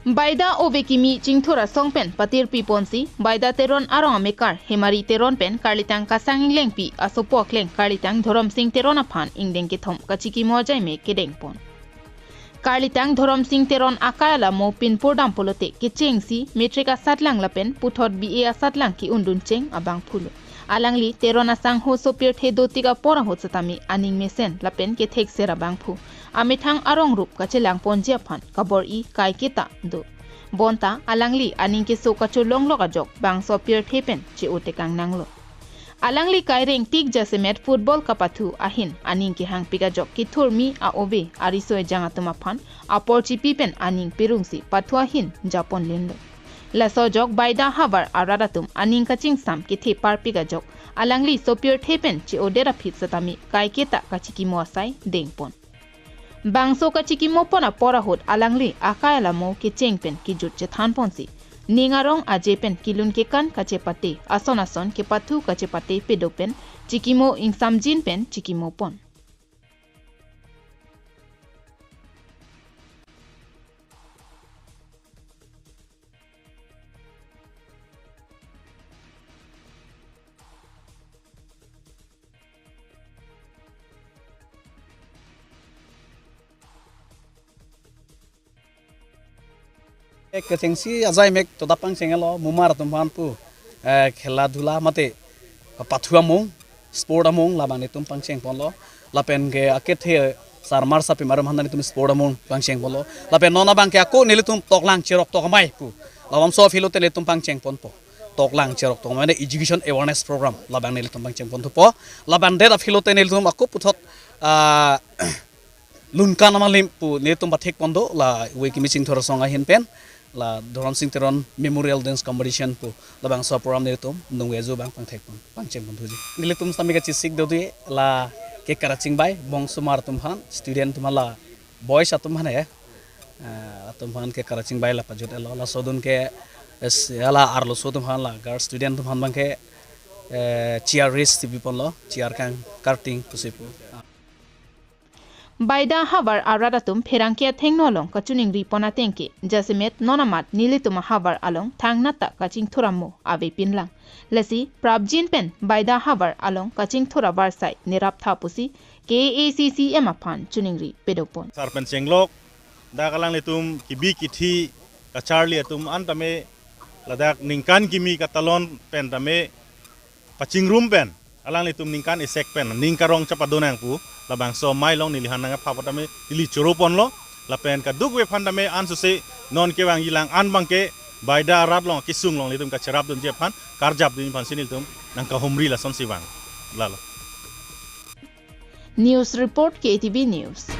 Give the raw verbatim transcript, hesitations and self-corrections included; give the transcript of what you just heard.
Baida ove kimi chingthur asong pen patirpi ponsi, Baida Teron arong amekar Hemari Teron pen karlitang Kasang Englengpi asopo akleng karlitang Dhoromsing Teron aphan ingdeng kethom kachikimo ajaimek kedeng pon. Karlitang Dhoromsing Teron akai alamo pinpur dam pulote kechengsi matric asatlang lapen puthot B A asatlang ke-undun cheng abangphulo. Alangli Teron asangho sopirthe dotik apor ahut setame aning mesen lapen kethekser abangphu amethang arong rup kachelang ponji aphan kabor-i kaiketa do. Bonta alangli aning keso kacholonglok ajok bangso apirthe pen che-o tekang nanglo. Alangli kaireng tik jasemet football kapathu ahin aning kehangpik ajok kethurmi a-ove ariso ejang atum aphan apor chipi pen aning pirungsi pathu ahin japon linlo. Laso ajok Baida havar arat atum aning kachingsam kethe parpik ajok alangli sopirthe pen che-odet aphi setame kaiketa kachikimo asai dengpon. Bangso kachikimo pon apor ahut alangli akai alamo kecheng pen kejut chethan ponsi, ning arong aje pen kelun kekan kachepate, ason ason kepathu kachepate pedo pen chikimo, ingsamjin pen chikimo pon. Kechengsi ajaimek to da pangchenglo, mumar atum aphan pu, eh, khela dhula mate, pathu amung, sport amung labang netum pangcheng ponlo. Lapen ke akethe sarmar sarpimar atum aphan netum sport amung pangcheng ponlo. Lapen non abang ke ako nelitum toklang cherok tok amei pu, labangso aphi lote netum pangcheng ponpo. Toklang cherok tok amei, mane education awareness program labang nelitum pangcheng ponthupo. Labang det aphi lote nelitum ako puthot, ah, lun kan amalim pu netum pathek pon do, la ove kimi chingthur asong ahin pen, la Dhoromsing Teron Memorial Dance Competition pu labangso program netum nungve ajo abang pangthek pon, pangcheng ponthuji. Nelitum sami kachesik dodi, la ke karachingbai bongsomar atum aphan, student atum aphan, la boys atum aphan he, eh, atum aphan ke karachingbai la pajut-etlo, laso adun ke, es, hala arloso atum aphan, la girl student atum aphan abang ke, eh, chair race si biponlo, chair kang karting pusi pu. Baida havar arat atum pherangke athengno along kachiningri pon ateng ke, jasemet non amat nelitum ahavar along thangnat ta kachingthur amo avepinlang. Lasi prapjin pen Baida havar along kachingthur avarsai neraptha pusi K A C C M aphan chiningri pedopon. Sar pen chenglok, dak alanglitum kebi kethe kacharli atum an tame ladak ningkan kimi katalon pen tame pachingrum pen, alanglitum ningkan isek pen ning karong chapadonang pu labangso amei along neli han nangkapha tame neli choro ponlo. Lapen kadokave aphan tame ansose non kevangjilang an abang ke Baida arat along kesung along nelitum kacherapdunji aphan karjapdunji aphansi nelitum nangkahumri, lasonsi vang. Lalo. News report, K T V News.